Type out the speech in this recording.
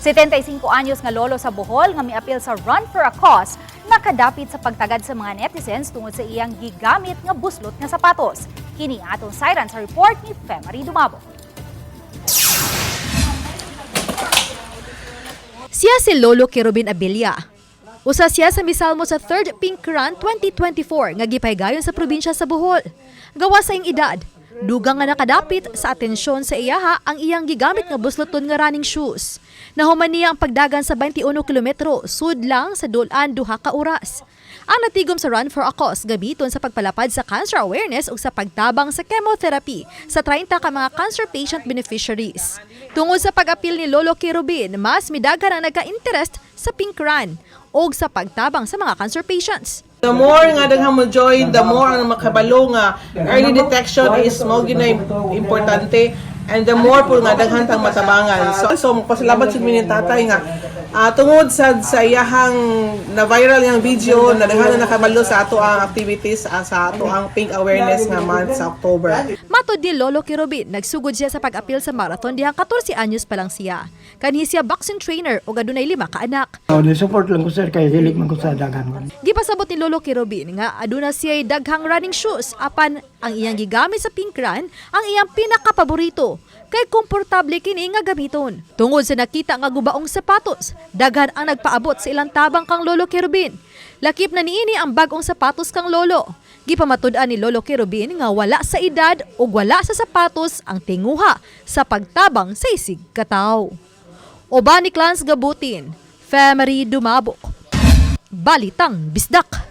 75 anyos nga lolo sa Bohol nga miapil sa Run for a Cause nakadapit sa pagtagad sa mga netizens tungod sa iyang gigamit nga buslot nga sapatos. Kini atong sayran sa report ni Femary Dumabo. Siya si Lolo Kerubin Abilla. Usa siya sa misalmo sa 3rd Pink Run 2024 nga gipahigayon sa probinsya sa Bohol. Gawa sa iyang edad, dugang nga nakadapit sa atensyon sa iyaha ang iyang gigamit nga busloton nga running shoes. Nahuman niya ang pagdagan sa 21 kilometro, sud lang sa dulan 2 ka oras. Ang natigom sa Run for a Cause gamiton sa pagpalapad sa cancer awareness ug sa pagtabang sa chemotherapy sa 30 ka mga cancer patient beneficiaries. Tungod sa pag-apil ni Lolo Kerubin, mas midaghan ang nagka-interest sa Pink Run ug sa pagtabang sa mga cancer patients. The more nga daghan mo join, the more ang makabalo nga early detection is mao gyud na importante and the more po nga daghan tang matabangan. So pasalamat jud mi ni tatay nga tungod sa iyahang na viral yang video na daghan na nakabalo sa ato ang activities sa ato ang Pink Awareness nga month sa October. Matod ni Lolo Kerubin, nagsugod siya sa pag-apil sa marathon dihang 14 anyos pa lang siya. Kanhi siya boxing trainer ug adunay lima ka anak. Oh, ni-support lang ko, sir, kay hilig man ko sa dagan. Gipasabot ni Lolo Kerubin nga aduna siya daghang running shoes apan ang iyang gigamit sa Pink Run ang iyang pinakapaborito kay komportable kini nga gamiton. Tungod sa nakita nga gubaong sapatos, daghan ang nagpaabot sa ilang tabang kang Lolo Kerubin. Lakip na niini ang bag-ong sapatos kang Lolo. Gipamatud-an ni Lolo Kerubin nga wala sa edad ug wala sa sapatos ang tinguha sa pagtabang sa isig kataw. Uban ni Clans Gabutin, Femery Dumabok. Balitang Bisdak.